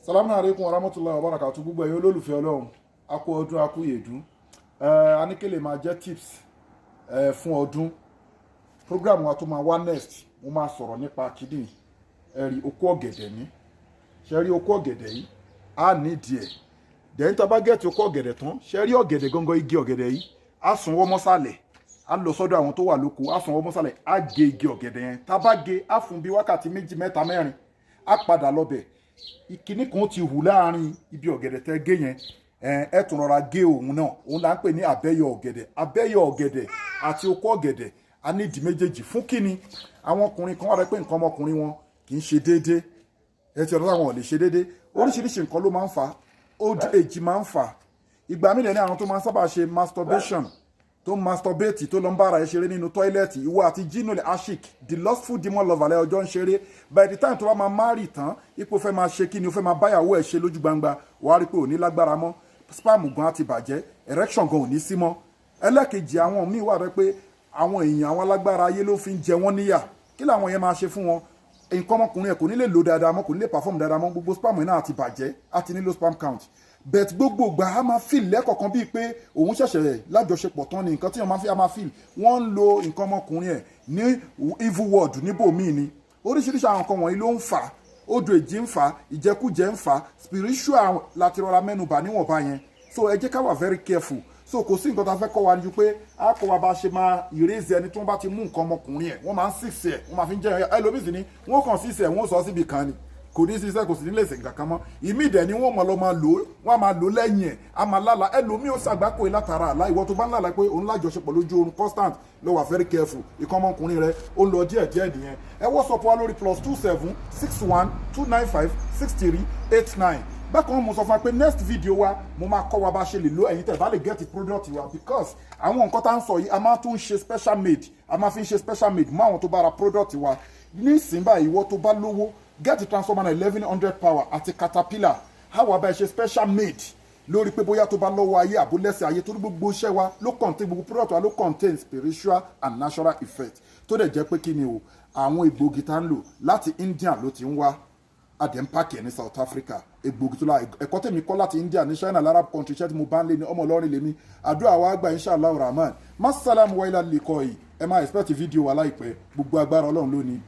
Salamu aleykum warahmatulahi wabarakatu. Gbogbo ẹ̀yin olólùfẹ́ Ọlọ́run, a kú ọdún, a kú ìyèdún. Aníkèlè máa jẹ́ tips fún ọdún. Program wa tó máa wá next, mo máa sọ̀rọ̀ nípa kidney. Ẹ̀rí okó ọ̀gẹ̀dẹ̀ ní ṣe rí okó ọ̀gẹ̀dẹ̀ yìí, á nídìí ẹ̀. Dẹ̀yìn tá a bá get okó ọ̀gẹ̀dẹ̀ tán, ṣe rí ọ̀gẹ̀dẹ̀ gangan, igi ọ̀gẹ̀dẹ̀ yìí, á sanwó mọ́sálẹ̀, á lọ sọ́dọ̀ àwọn tó wà lóko, á sanwó mọ́sálẹ̀, á gé igi ọ̀gẹ̀dẹ̀ yẹn. Tá a bá gé, á fún bí wákàtí 2, 3, 4, á padà lọ́bẹ̀. Ìkíní kan ti hù láàrin ibi ọ̀gẹ̀dẹ̀ tẹ́ gé yẹn. Ẹ tún rọra gé òun náà. Òun là ń pè ní abẹ́yọ ọ̀gẹ̀dẹ̀. Abẹ́yọ ọ̀gẹ̀dẹ̀ àti okó ọ̀gẹ̀dẹ̀, a ní ìdí méjèèjì fún kíni. Àwọn ọkùnrin kan wà rẹ pé nǹkan ọmọkùnrin wọn kì í ṣe déédéé. Ẹ ti ọ̀dọ́ àwọn ò lè ṣe déédéé. Oríṣiríṣi nǹkan ló máa ń fà. Old age máa ń fà. Ìgbà míì ní àwọn tó máa ń sábà ṣe masturbation, tó ń masturbate, tó lọ ń bára ẹ ṣeré nínú toilet, ìwọ àti jinul ashik, the lustful demon lover, lẹ́ ọjọ́ ń ṣeré. By the time tó bá máa marry tán, ipò fẹ́ máa ṣe kí ni, ó fẹ́ máa báyàwó ẹ̀ ṣe lójú gbangba, wàá rí pé ò ní lágbára mọ́. Sperm gan á ti bàjẹ́, erection gan ò ní sí mọ́. Ẹlẹ́kejì, àwọn míì wà rẹ pé àwọn èèyàn, àwọn alágbára ayé ló fi ń jẹ wọ́n níyà. Kí làwọn yẹn máa ṣe fún wọn? Nǹkan ọmọkùnrin ẹ̀ kò ní lè lò dáadáa mọ́, kò ní lè perform dáadáa mọ́. Gbogbo sperm náà ti bàjẹ́, á ti ní low sperm count. But gbogbo ìgbà, á máa feel lẹ́kọ̀ọ̀kan bíi pé òun ṣẹ̀ṣẹ̀ lájọṣepọ̀ tán ni. Nǹkan tí wọ́n máa fi á máa feel, wọ́n ń lo nǹkan ọmọkùnrin ẹ̀ ní evil world níbòmíì ni. Oríṣiríṣi àwọn nǹkan wọ̀nyí ló ń fà á. Odò èjì ń fà á, ìjẹkújẹ ń fà á, spiritual láti rọra mẹ́nubà níwọ̀nba yẹn. So ẹ jẹ́ ká wà very careful. So kò sí nǹkan tá a fẹ́ kọ́ wa ju pé a kọ́ wa bá ṣe máa erase ẹni tí wọ́n bá ti mú nǹkan ọmọkùnrin ẹ̀. Wọ́n máa ń seize ẹ̀, wọ́n máa fi ń jẹ́ ẹlòmíì sì ni. Wọ́n kàn seize ẹ̀, wọ́n sọ síbi kan ni, kò ní ṣiṣẹ́, kò sì ní lè ṣe nǹkan kan mọ́. Ìmí ìdẹ̀ ni wọ́n mọ̀ lọ máa lò ó, wọ́n á máa lò ó lẹ́yìn ẹ̀, á máa lálàá. Ẹlòmíì ó ṣàgbákò yìí látara àlá. Ìwọ tó bá ń lálàá pé òun lájọṣepọ̀ lójú oorun constant, lọ wà very careful. Ìkan ọmọkùnrin rẹ ó ń lọ díẹ̀ díẹ̀ nìyẹn. Ẹ WhatsApp wa lórí +27 61 295 6389. Bákan, mo sọ fún wa pé next video wa, mo máa kọ́ wa bá ṣe lè lo ẹ̀yin tẹ̀ bá lè get product wa, because àwọn nǹkan tá à ń sọ yìí, a máa tún ṣe special made, a máa fi ń ṣe special made mọ́ àwọn tó bá ra product wa. Nísìnyí báyìí, ìwọ tó bá lówó, get transformer 1100 power àti caterpillar, àwa bá ẹ ṣe special made lórí pé bóyá tó bá lọ́wọ́ ayé àbólẹ́sẹ̀ ayé, torí gbogbo iṣẹ́ wa ló contain, gbogbo product wa ló contain spiritual and natural effect. Tó dẹ̀ jẹ́ pé kí ni o, àwọn egbògi tá ń lò, láti India ló ti ń wá, a dẹ̀ ń pack ẹ̀ ní South Africa. Egbògi tó la ẹ̀kọ́ tèmi kọ́ láti India ní China, Arab country, iṣẹ́ tí mo bá ń lé ní ọmọ Ọlọ́rin lèmi. Àdúrà wa gbà, inshallah rahman. Masalam wa ilà lè kọ́ yìí. Ẹ máa expect fídíò wa láìpẹ́. Gbogbo agbára Ọlọ́run lónìí.